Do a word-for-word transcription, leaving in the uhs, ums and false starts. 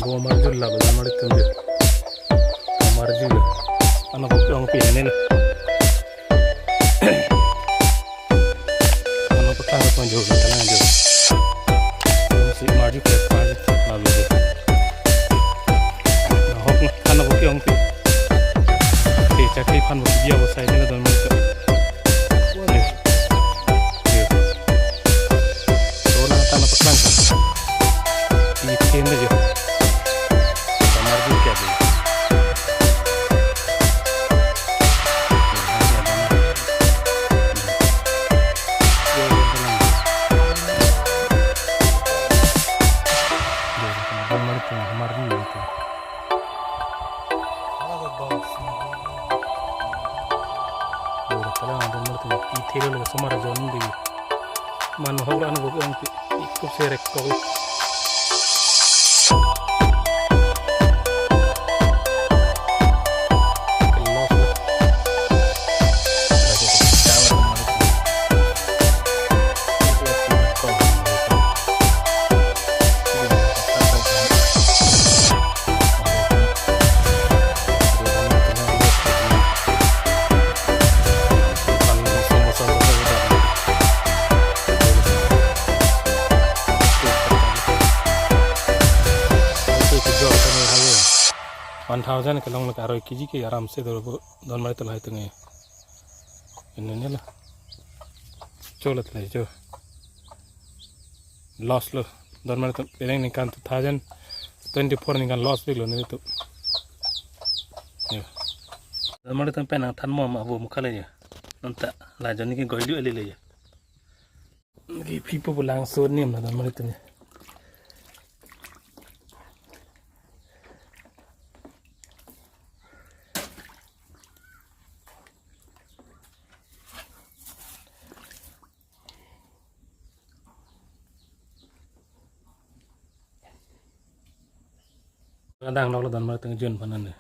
Bo amarju la, bo amarju tum de. Amarju la. Ano bo ong pi ne lo. Ano bo kang ko jo, kang jo. Si amarju ke, amarju la lo de. Na hok na, ano bo ong pi. Te chakri aphan bo biya bo sai ne don amarju. Yo. Yo. Ro nangthan paklang. Pi thende yo. Kamar di kya di. Kamar di. Ora, kalang don amarju tum pi thelo lo, osomar ajon di. Mane hok lo, ano bo ong pi, pi kup serek kok lo. Loss lo. One thousand kelong lek aroi kg ke aram se do bo don amarju tum lahai tung e. Ini ni la. Cho la tele cho. Loss lo. Don amarju tum penang ningkan two thousand twenty-four ningkan loss pik lo nelitum. Yo. Don amarju tum pen nangthan mo ma bo mukha le yo. Nonta la jon ke goi lu ali le yo. Ke pipo pulang so nem la don amarju tum. Adang nok lo don amarju tum jun panan ne.